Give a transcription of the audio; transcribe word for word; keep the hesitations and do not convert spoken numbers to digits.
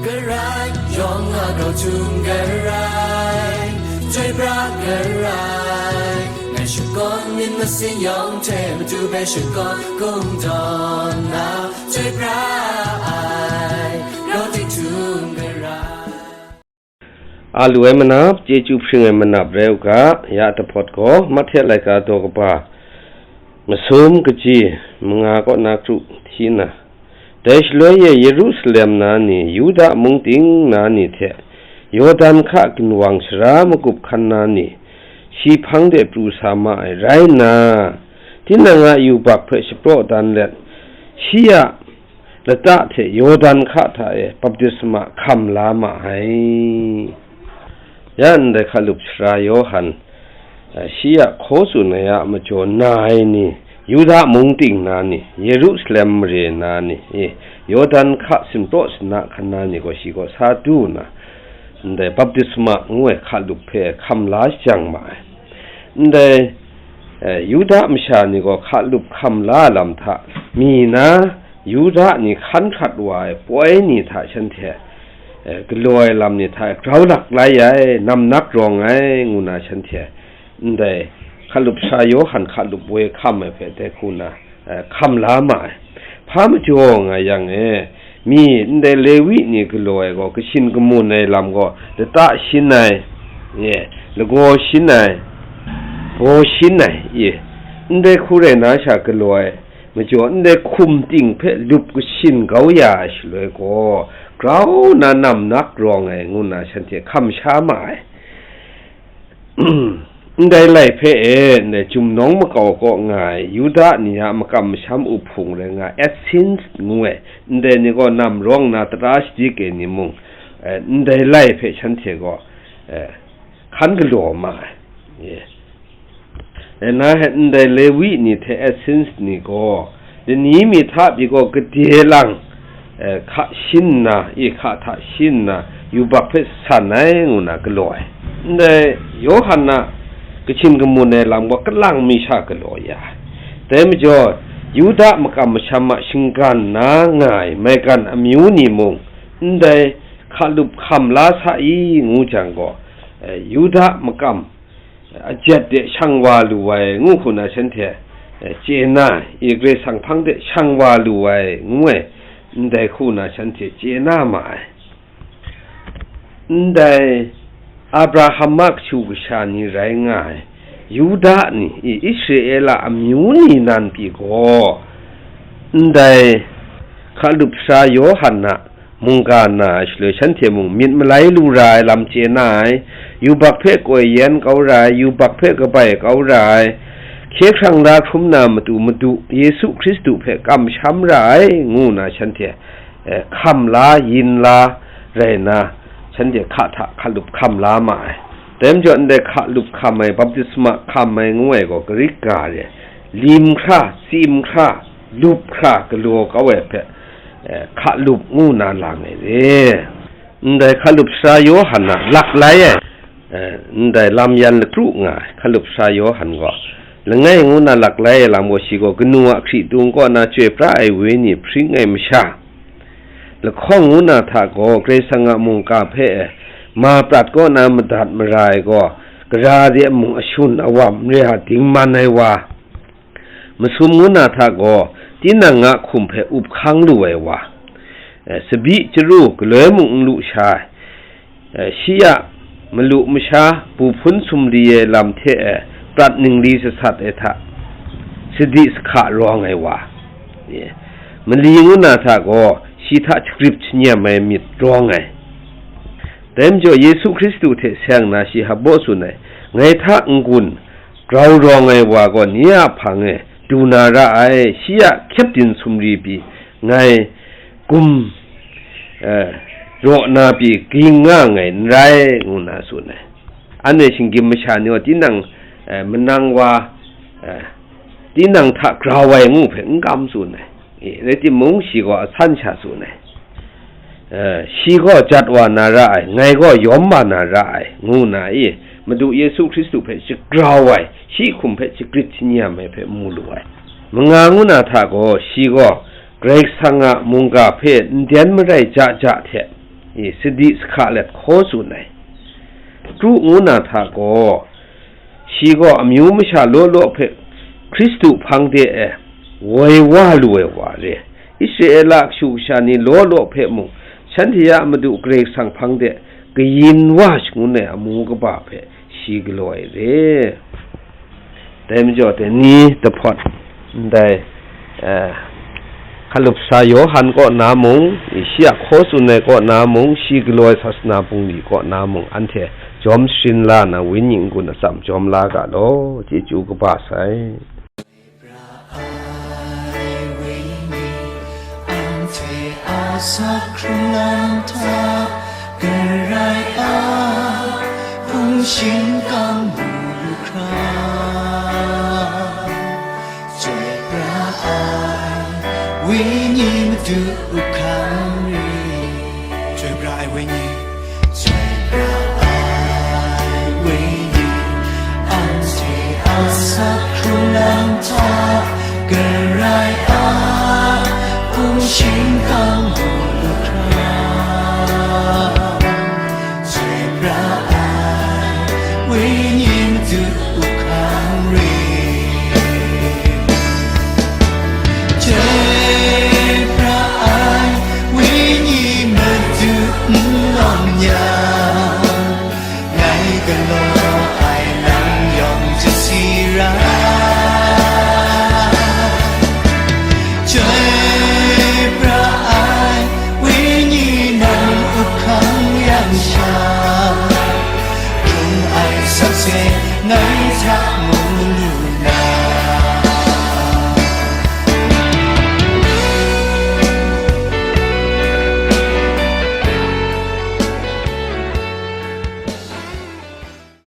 Garai, yawng a grau htum garai, chyoi pra garai. Ngai shakawn myit masin yawng hte Madu hpe shakawn kungdawn na, chyoi pra ai, grau tik htum garai. A lu ai manap, chyeju hpring ai manap rai u ga, ya tahpawt gaw, Mahte laika daw kaba, masum kaji manga kaw na kru hti na, dai shaloi e Yerusalem na ni, Yuda mung ting na ni hte, Yawdan hka ginwang sara magup hkan na ni, shi hpang de pru sa ma ai rai nna, tinang a yubak hpe shapraw dan let, shi a lata hte Yawdan hka hta e baptisma hkam la ma ai. Ya ndai hkalup sara Yawhan, eh, shi a hkaw tsun ai a majaw na ai ni, Yuda mung ting na ni, Yerusalem mare na ni, eh, Yawdan hka sinpraw sinna hkan na ni gaw shi gaw sa du nna, ndai baptisma ngu ai hkalup hpe hkam la shajang ma ai. Ndai, eh, Yuda masha ni gaw hkalup hkam la lam hta mi na, Yuda ni hkan hkrat wa ai poi ni hta shanhte, eh, galaw ai lam ni hta grau lak lai ai, namnak rawng ai, ngu na shanhte ndai hkalup sara Yawhan hkalup woi hkam ai hpe dai hku na, eh, hkam la ma ai. Hpa majaw nga yang e, mi ndai Lewi ni galaw ai gaw, kashin kamun ai lam gaw, lata shin ai, ye, lagaw shin ai, baw shin ai, ye, ndai hku rai na sha galaw ai, majaw ndai hkum ting hpe lup kashin kau ya ai shaloi gaw, grau na namnak rawng ai ngu na shanhte hkam sha ma ai. Ndai lai hpe e, ndai Chyum Nawng Makau kaw nga ai Yuda ni a makam masham uhpung rai nga ai Essenes ngu ai, ndai ni gaw namrawng na tara shadik e ni mung, eh, ndai lai hpe shanhte gaw, eh, hkan galaw ma ai. Ye. E na he ndai Lewi ni hte Essenes ni gaw, lani mi hta pyi gaw gade lang, eh, hka shin nna, i hka hta shin nna, yubak hpe san ai ngu na galaw ai. Ndai Yawhan a kashin kamun ai lam gaw kalang mi sha galaw ya ai. Dai majaw, Yuda makam masham a shinggan na nga ai maigan amyu ni mung, ndai hkalup hkam la sa i ngu jang gaw, eh, Yuda makam ajet de shang wa lu ai ngu hku na shanhte, eh, chye na, i Karai Kasang hpang de shang wa lu ai ngu ai, ndai hku na shanhte chye na ma ai. Ndai Abraham a kashu kasha ni rai nga ai Yuda ni, i Israela amyu ni nan pyi gaw, ndai hkalup sara Yawhan a mungga na ai shaloi, shanhte mung myit malai lu ra ai lam chye na ai, yubak hpe koi yen kau ra ai, yubak hpe kabai kau ra ai, hkye hkrang la hkrum na matu Madu Yesu Hkristu hpe kamsham ra ai, ngu na shanhte, eh, hkam la, yin la rai nna, shanhte hka hta hkalup hkam la ma ai. Dai majaw, ndai hkalup hkam ai, baptisma hkam ai ngu ai gaw, Grik ga re, lim hkra, tsim hkra, lup hkra galaw kau ai hpe, eh, hkalup ngu na lang ai re. Ndai hkalup sara Yawhan a lak lai ai, eh, ndai lam yan lakru nga ai hkalup sara Yawhan gaw, langai ngu na lak lai ai lam gaw, shi gaw kanu a hkritung kaw na chyoi pra ai wenyi hpring ai masha, lahkawng ngu na hta gaw, Karai Kasang a mungga hpe ma prat kaw na madat mara ai gaw, gara de mung ashun awam re a dingman ai wa, masum ngu na hta gaw, tinang a hkum hpe up hkang lu ai wa, eh, tsabyi chyaru galoi mung n lu sha ai, eh, shi a malu masha bu hpun sumri ai lam hte, eh, prat ningli sasat ai hta sadi sahka rawng ai wa, eh, mali ngu na hta gaw, shi hta shagrip shanyem ai myit rawng ai. Dai majaw, Yesu Hkristu hte seng na shi hpaw tsun ai, ngai hta n-gun grau rawng ai wa gaw ni a hpang e du na ra ai, shi a hkyep din sumri pyi ngai gum, eh, raw na pyi ging nga nngai n rai, ngu na tsun ai. Anhte shinggyim masha ni gaw tinang, eh, manang wa, eh, tinang hta grau ai ngu hpe n kam tsun ai. E, rai timung, shi gaw asan sha tsun ai. Eh, shi gaw jat wa na ra ai, ngai gaw yawm wa na ra ai, ngu na i, Madu Yesu Hkristu hpe shagrau ai, shi hkum hpe shagrit shanyam ai hpe mu lu ai. Manga ngu na hta gaw, shi gaw Karai Kasang a mungga hpe nden marai ja ja hte, ni sadi sahka let hkaw tsun ai. Kru ngu na hta gaw, shi gaw amyu masha law law hpe Hkristu hpang de e woi wa lu ai wa re. Israela kashu kasha ni law law hpe mung, shanhte a Madu Karai Kasang hpang de kayin wa shangun ai amu kaba hpe shi galaw ai re. Dai majaw, dai ni dahpawt ndai, eh, hkalup sa Yawhan kaw na mung, shi a hkaw tsun ai kaw na mung, shi galaw ai sasana bungli kaw na mung, anhte jawm sharin la nna, wenyi n-gun atsam jawm la ga law, chyeju kaba sai. Anhte a sa hkrung lam hta, Karai a hpung shingkang mu lu hkra, chyoi pra ai wenyi Madu hkang re. Chyoi pra ai wenyi, chyoi pra ai wenyi, anhte a sa hkrung lam hta, Karai a hpung shingkang mu lu hkra, chyoi pra ai wenyi Madu hkang re. Chyoi pra ai wenyi Madu n lawm yang, ngai galaw ai lam yawng chasi ra. Chyoi pra ai wenyi nang hkang yang sha,